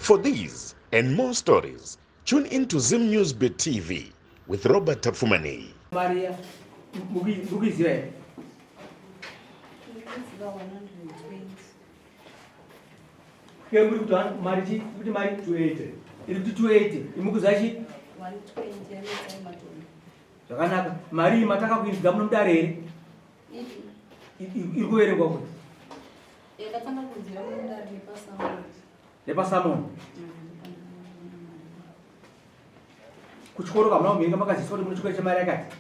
For these and more stories, tune in to Zim News Bit TV with Robert Tafumani. Maria, mukuiziva here? Ke muri kuti mari chi kuti mari 280. Iri kuti 280. Imukuziva chi? 120 Zvakanaka. Mari iyi mataka kuinzwa muno mudare here? Iri kuverengwa kuti? Yakatanga kunzira muno mudare nepasamoni. Nepasamoni. Kuchikoro kamuna kumhenga makaziswa kuti mune chikoro chemari yakati?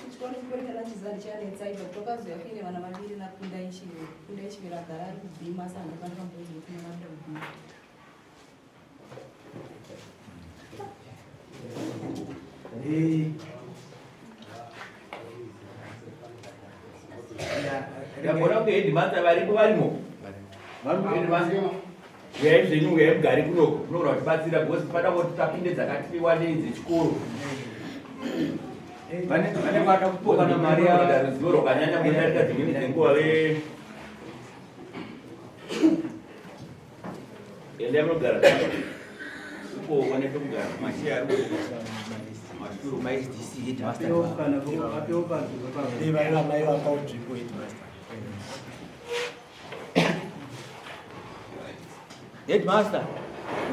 Kuchikoro chikoro chakachizari chanetsa ibva tokazoya kuine vana vaviri nakunda ichive. Kunda ichive ragara ari kubhima asi handapana pambodzi kuti mwana kubhima. Ndagona kunge headmaster varipo varimo. Uyai zvenyu uyai mugare kunoko munogona kutibatsira because pada kuti tapinde dzakati wandei dzechikoro. Vane vada kupokana mari ya ruzivo rwakanyanya kudarika dzimweni dzenguva ve Endai munogara uko wane pekugara masheya ari mashure maSDC headmaster. Mai vapa nzvimbo headmaster. Headmaster,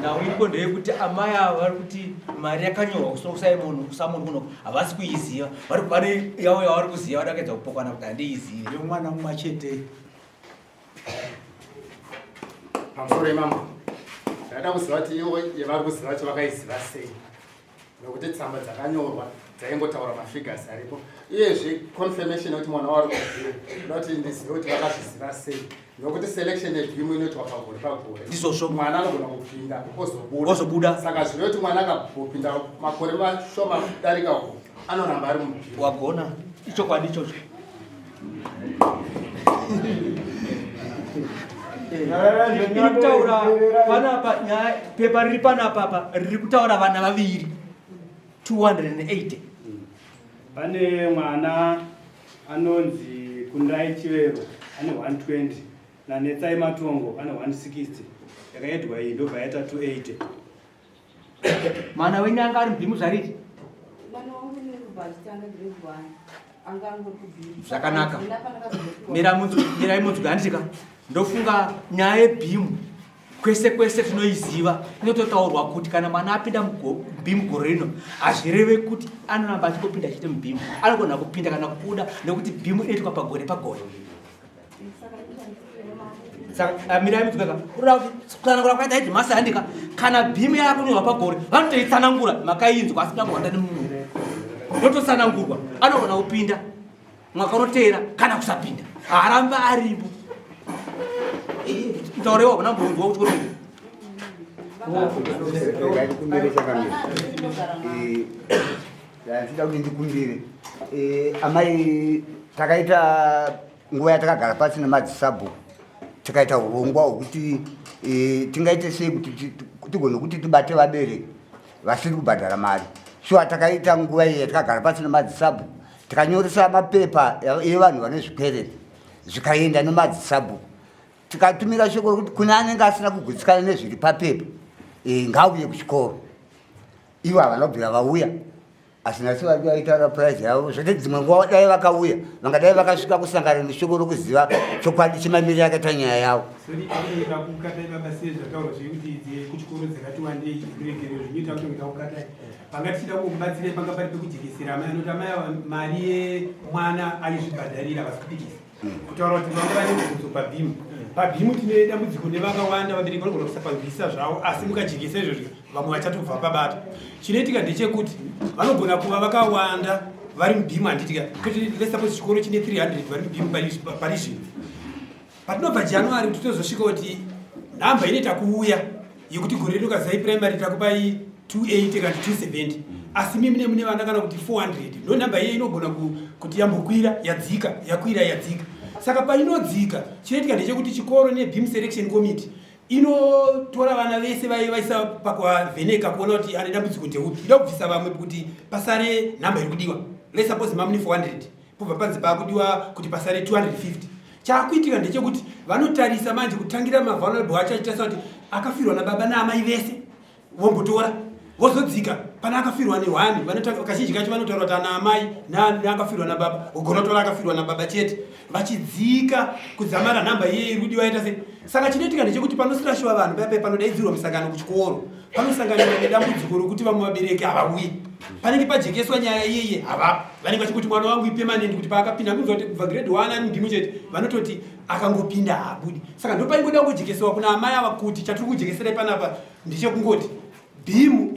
nhau iripo ndeyekuti amai ava vari kuti mari yakanyorwa kusaimon kusamon kuno havasi kuiziva vari vane yavo yavari kuziva vada kuedza kupokana kuti handiizivi yemwana mumwe chete Pamusoro imambo, ndada kuziva kuti ivo yavari kuziva vacho vakaiziva sei nokuti tsamba dzakanyorwa dzaingotaura mafigures aripo uyezve confirmation yekuti mwana wari kuziva ndoda kuti ndizive kuti vakazviziva sei nokuti selection yebhimu inoitwa pagore pagore ndizvozvo mwana anogona kupinda ozobuda ozobuda saka zvireva kuti mwana akambopinda makore mashoma kudarika uko anoramba ari mubhimu wagona ichokwadi ichocho iri kutaura panapa nyaya pepa riri panapa apa riri kutaura vana vaviri 280 pane mwana anonzi kundai chivero ane 120 nanetsai matongo ane 160 yakaedwa iyi ndobva yaita 280 Mwana wenyu anga ari mubhimu zvariti? Mwana wangu ndine kubva achitanga grade 1. Anga angori kubhimu. Zvakanaka. Mira munzwe, mirai munzwe handiti ka. Ndofunga nyaya yebhimu kwese kwese tinoiziva inototaurwa kuti kana mwana apinda mubhimu gore rino hazvireve kuti anoramba achingopinda chete mubhimu anogona kupinda kana kubuda nekuti bhimu inoitwa pagore pagore Saka mirai mudzikaka kuda kutsanangura kwaita headmaster handika kana bhimu yakunyorwa pagore vanotoitsanangura makainzwa asi ndakuhwanda nemunhu yototsanangurwa anogona kupinda mwaka unoteera kana kusapinda haaramba aripo mutauro iwo hauna mbonzwa kuchikoro Ndikumbire chakamira. Ndida kuti ndikumbire. Amai takaita nguva yatakagara pasi nemadzisabhuku tikaita urongwa hwekuti e, tingaite sei kuti tigone kuti tibate vabereki vasiri kubhadhara mari shuwa takaita nguva iyi yatakagara pasi nemadzisabhuku tikanyoresa mapepa evanhu vane zvikwereti zvikaenda nemadzisabhuku tikatumira shoko rekuti kune anenge asina kugutsikana nezviri papepa e, ngauye kuchikoro ivo havana kubvira vauya asi nhasi vari vaitaura prize yavo zvete dzimwe nguva dai vakauya vangadai vakasvika kusangana neshoko rokuziva chokwadi chemamiriro akaita nyaya yavo panga tichida kukubatsirai panga pari pekujekesera amai anoti amai ava mari yemwana aizvibhadharira vasi kupikisa kutaura kuti vanga vane mubvunzo pabhimu pabhimu tine dambudziko nevakawanda vabereki vanogona kusapanzwisisa zvavo asi mukajekesa izvozvo vamwe vachatobva pabata chinoitika ndechekuti vanogona kuva vakawanda vari muBEAM, handitika? Kuti let's suppose chikoro chine 300 vari muBEAM pari zvino, patinobva January kuti tozosvika kuti nhamba inoita kuuya yekuti gore rino kazai primary takupai 280 kana 270, asi mimi mune vana kana kuti 400, ndo nhamba iye inogona kuti yambokwira, yadzika, yakwira, yadzika. Saka painodzika, chinoitika ndechekuti chikoro neBEAM selection committee inotora vana vese vaisa pakuvavheneka kuona kuti ane dambudziko ndeupi, ida kubvisa vamwe kuti pasare nhamba iri kudiwa. Let's suppose mamune 400, pobva panzi paakudiwa kuti pasare 250. Chaakuitika ndechekuti vanotarisa manje kutangira mavulnerable acho, achitarisa kuti akafirwa nababa naamai vese, vombotora, vozodzika pana akafirwa nehwani. Kazhinji kacho vanotaura kuti ana amai neakafirwa nababa, ugona kutora akafirwa nababa chete, vachidzika kudzamara nhamba iye iri kudiwa yaita sei. Saka chinoitika ndechekuti panosirashiwa vanhu paya paya, panodaidzirwa misangano kuchikoro, panosanganiwa nedambudziko rokuti vamwe vabereki havauyi. Panenge pajekeswa nyaya iyeye, havapo. Vanenge vachikuti mwana wangu ipermanent, kuti paakapinda, munzwa kuti kubva grade 1 ari muBEAM chete, vanototi akangopinda haabudi. Saka ndopaingoda kujekeswa kuna amai ava kuti chatiri kujekeserai panapa ndechekungoti BEAM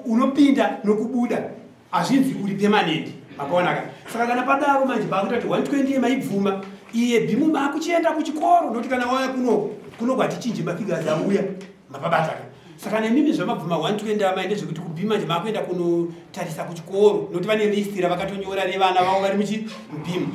unopinda nokubuda, hazvinzi uri permanent, makaonaka? Saka kana padaro manje paakuita kuti 120 yemaibvuma iye BEAM, maakuchienda kuchikoro, nokuti kana wauya kunoko, kunoko hatichinji mafigures auya, mapabataka. Saka nemimi zvamabvuma 120 amai, ndezvekuti kuBEAM manje maakuenda kunotarisa kuchikoro, nokuti vane list ravakatonyora revana vavo vari muBEAM.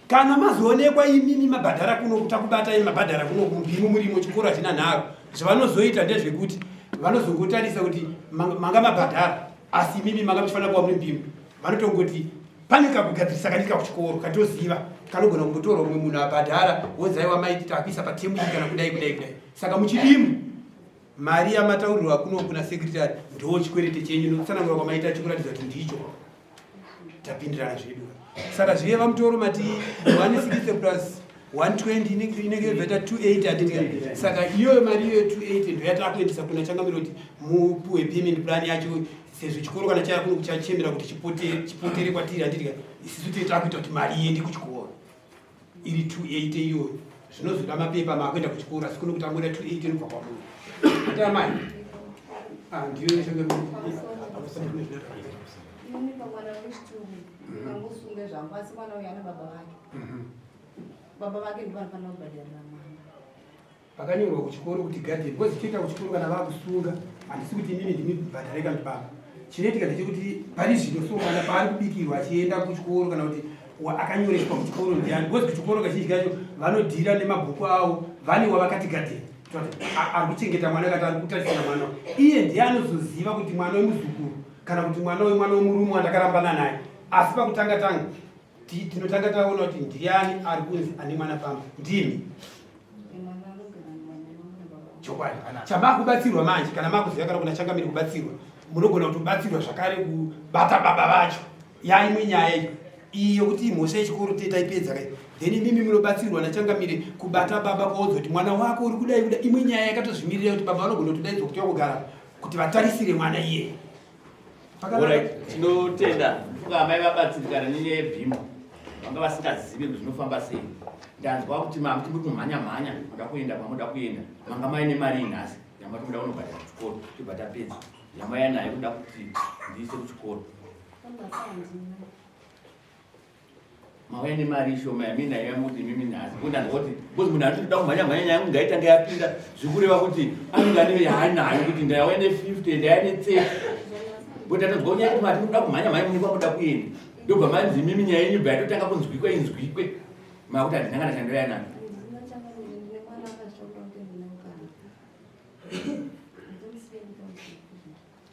Kana mazoonekwa imimi mabhadhara kuno, takubatai mabhadhara kuno muBEAM, murimo, chikoro hachina nharo. Zvavanozoita ndezvekuti vanozongotarisa kuti manga mabhadhara, asi imimi manga muchifanira kuva muri muBEAM. Vanotongoti pane kakugadzirisa kanika kuchikoro katoziva kanogona kumbotorwa mumwe munhu abhadhara, wonzaiwa maiti takuisa patemu iyi kana kudai kudai kudai. Saka muchidimu mari yamataurirwa kuno kuna secretary ndo chikwerete chenyu, nokutsanangura kwamaita chikuratidza kuti ndicho tapindirana zvedu. Saka zvireva mutoro mati 160 plus 120 inenge yobvaita 280, handiti? Saka iyoyo mari iyoyo 280 ndo yatakuendesa kuna changamiro kuti mupuwe payment plan yacho, sezvo chikoro kana chaya kuno kuchachemera kuti chipotere kwatiri, handiti? Isisu tee takuita kuti mari iende kuchikoro iri 280 iyoyo. Zvinozoda mapepa maakuenda kuchikoro, asi kuno kuti angoda 280 inobva kwamuri ati amai. Ah, ndiyo changamiro. Inini pamwana wechituru ndingangosunge zvangu, asi mwana uyu ana baba vake. Baba vake ndivo vanofanira kubhadharira mwana. Pakanyorwa kuchikoro kuti guardian, because chinoita kuchikoro kana vakusunga, handisi kuti inini ndimi bhadhare kana kuti baba. Chinoitika ndechekuti pari zvino so mwana paari kubikirwa achienda kuchikoro, kana kuti akanyoreswa kuchikoro ndiani? Because kuchikoro kazhinji kacho vanodhira nemabhuku avo, vane wavakati guardian, ari kuchengeta mwana kati ari kutarisira mwana. Iye ndiye anozoziva kuti mwana wemuzukuru kana kuti mwana wemwana wemurume wandakarambana naye. Asi pakutanga tanga tinotanga taona kuti ndiani ari kunzi ane mwana pamba, ndimi. Mwana anogara namai vangu nababa vangu. Chokwadi, chamakubatsirwa manje, kana makuziva kana kuna changamiri kubatsirwa, munogona kutobatsirwa zvakare kubata baba vacho. Yaimwe nyaya iyo iyi yokuti imhosva yechikoro tetaipedza kai, then imimi munobatsirwa nachangamire kubata baba, kwaudza kuti mwana wako uri kudai kudai. Imwe nyaya yakatozvimirira kuti baba vanogona kutodaidzwa kuti vakugara kuti vatarisire mwana iyeye. Alright, tinotenda. Ndofunga amai vabatsirikana nenyaya yeBEAM, vanga vasingazivi kuti zvinofamba sei. Ndanzwa kuti mamuti muri kumhanya mhanya, muda kuenda kwamuda kuenda. Manga maine mari inhasi yamati muda kunobhadhara kuchikoro, tobva tapedza yamaiya nayo kuda kuti ndiise kuchikoro. Mauya nemari ishoma yaminayo yamuti imimi nhasi, ndanzwa kuti because munhu ari kuda kumhanya mhanya, nyaya yangu ngaitange yapinda, zvikureva kuti anenge ane yaanayo, kuti ndaiuya ne50, ndaiya ne30, but atanzwa nyaya kuti mati muda kumhanya mhanya, mune kwamuda kuenda, ndobva manzi imimi nyaya yenyu bva yatotanga kunzwikwa inzwikwe, makuti handina kana chandouya nayo. Handina changamire, ndine mwana akazvitakura kuti ndine mukana.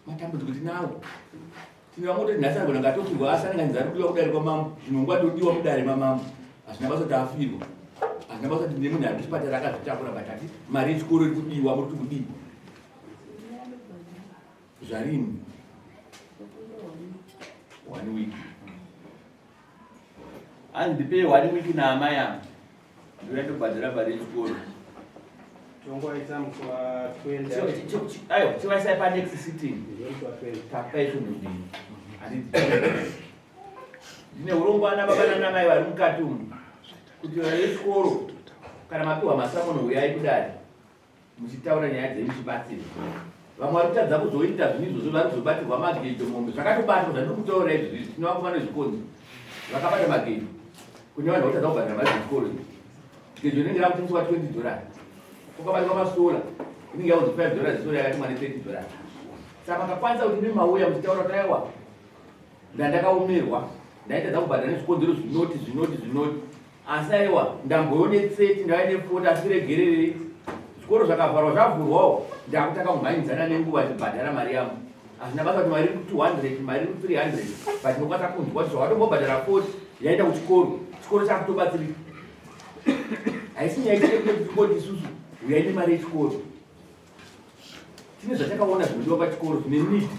Matambudziko tinawo. Tine vamwe kuti nhasi anogona ngatofirwa, asi anenge anzi ari kudiwa kudare kwamambo. Zvinongwa todiwa mudare mamambo, hazvina basa kuti afirwa, hazvina basa kuti ndine munhu ari kuchipatara akazvitakura, but ati mari yechikoro iri kudiwa, muri kuti kudii zvarini? One week, hanzi ndipei one week naamai ava, ndoya ndobhadhara mari yechikoro. Tongoita musi wa 20. Aiwa, chivaisai panext sitting. Musi wa 20. Tapai zvinhu mbiri. Handiti ndine urongwa ana baba nanamai vari mukati umu kuti vana vechikoro kana mapiwa masamono, uyai kudare muchitaura nyaya dzenyu, muchibatsirwa. Vamwe vari kutadza kuzoita zvinhu izvozvo, vari kuzobatirwa magejo, mombe zvakatobatwa. Zvandiri kutaura izvi, tinovangova nezvikonzi. Vakabata magejo kune vanhu vakutadza kubhadhara mari dzechikoro. Gejo rinenge rakutengeswa $20. Kwakabatwa masola inenge yakunzi $5, sola yakatemwa ne $30. Saka makakwanisa kuti imi mauya muchitaura kuti aiwa, ndandakaomerwa, ndaitadza kubhadhara nezvikonzero zvinoti zvinoti zvinoti, asi aiwa, ndamboyo ne30, ndauya ne40, asi regererei, zvikoro zvakavharwa, zvavhurwawo, ndakutanga kumhanyidzana nenguva chibhadhara mari yangu. Hazvina basa kuti mari iri ku200, mari iri ku300, but tinokwanisa kunzwa kuti zvawatombobhadhara 40 yaenda kuchikoro, chikoro chakutobatsirika. Haisi nyaya yekuti tikoti isusu uyai nemari yechikoro. Tine zvatakaona zvinodiwa pachikoro, zvine need,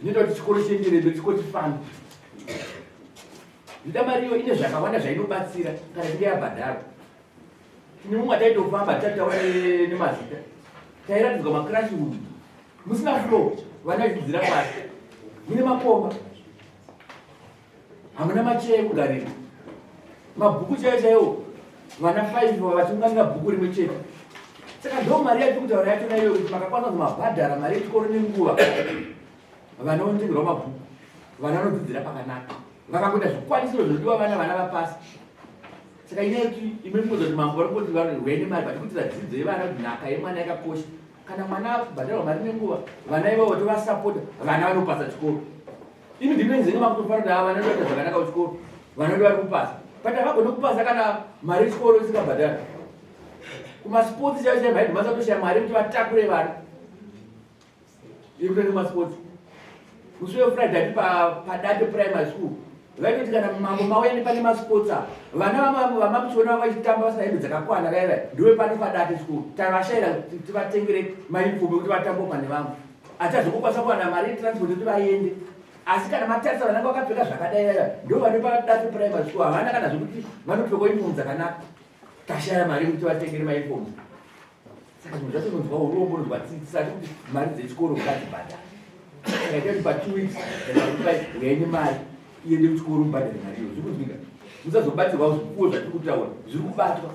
zvinoita kuti chikoro chienderere mberi, chikoro chifambe. Zvida mari iyo ine zvakawanda zvainobatsira kana tinge yabhadharwa. Tine mumwe ataitofamba tichataura nemazita, tairatidzwa maclassroom musina floor, vana vachidzidzira pasi, mune makomba, hamuna macheya ekugarira, mabhuku chaiwo chaiwo vana 5 vachiunganira bhuku rimwe chete. Saka ndo mari yatiri kutaura yachona iyoyo, kuti makakwanisa kuzomabhadhara mari yechikoro nenguva, vana vanotengerwa mabhuku, vana vanodzidzira pakanaka, vakangoita zvikwanisiro zvinodiwa, vana vapasi. Saka inyaya yekuti imwe mungoza kuti mambo vari kungoti uyai nemari, but kuitira dzidzo yevana, kuti nhaka yemwana yakakosha. Kana mwana akubhadharwa mari nenguva, vana ivavo tovasapota, vana vanopasa chikoro. Imi ndinonzenge makutofara kuti ava vana ndoita zvakanaka kuchikoro, vana ndo vari kupasa, but havagoni kupasa kana mari yechikoro isingabhadhari. Kumasports chaivo chaivo, maheadmaster atoshaya mari yekuti vatakure vana yekutoenda kumasports. Musi weFriday ati paDate Primary School vaitoti kana mambo mauya nepane masports apa, vana vamamuchiona vanga vachitamba vasina hembe dzakakwana, vaya vaya ndiwe pano paDate School, tavashayira kuti tivatengere mauniform ekuti vatambo pane vamwe, achazokukwanisa kuwana mari yetransport yekuti vaende. Asi kana matarisa vananga vakapfeka zvakadai, vaya ndo vane paDate Primary School, havana kana zvekuti vanopfekwa uniform dzakanaka. Tashaya mari yekuti vatengere mauniforms. Saka zvinhu zvacho unonzwa urombo, unonzwa tsitsi. Sati kuti mari dzechikoro ngadzibhadhara. Saka ita kuti pa2 weeks ndakakupai, uyai nemari iende kuchikoro, mubhadhare mari iyo. Zviri kunzwika? Musazobatsirwa zvipfuwo zvatiri kutaura zviri kubatwa.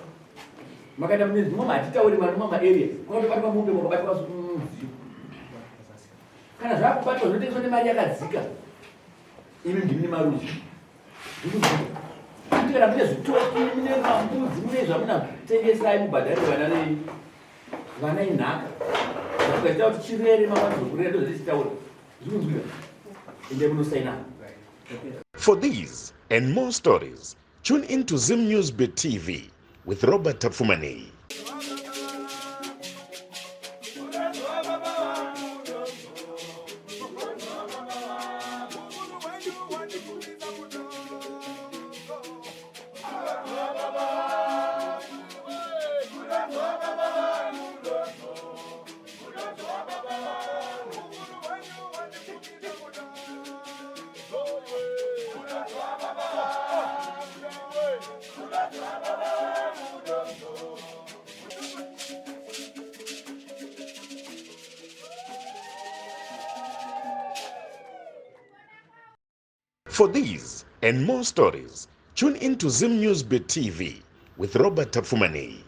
Makaenda mune dzimwe, hatitauri manoma maarea, kwakatobatwa mombe, kwakabatwa mudziyo. Kana zvakubatwa zvinotengeswa nemari yakadzika. Imi ndimi nemaruzi. Zviri kunzwika kuti kana mune zvitoki, mune mambudzi, mune zvamunazvo, tengesai mubhadharire vana venyu. Vana inhaka. Ukaita kuti chirere, mamazokurera, ndozvetichitaura. Zviri kunzwika? Ende munosaina. For these and more stories, tune in to Zim News Bit TV with Robert Tafumani. For these and more stories, tune in to Zim News Bit TV with Robert Tafumani.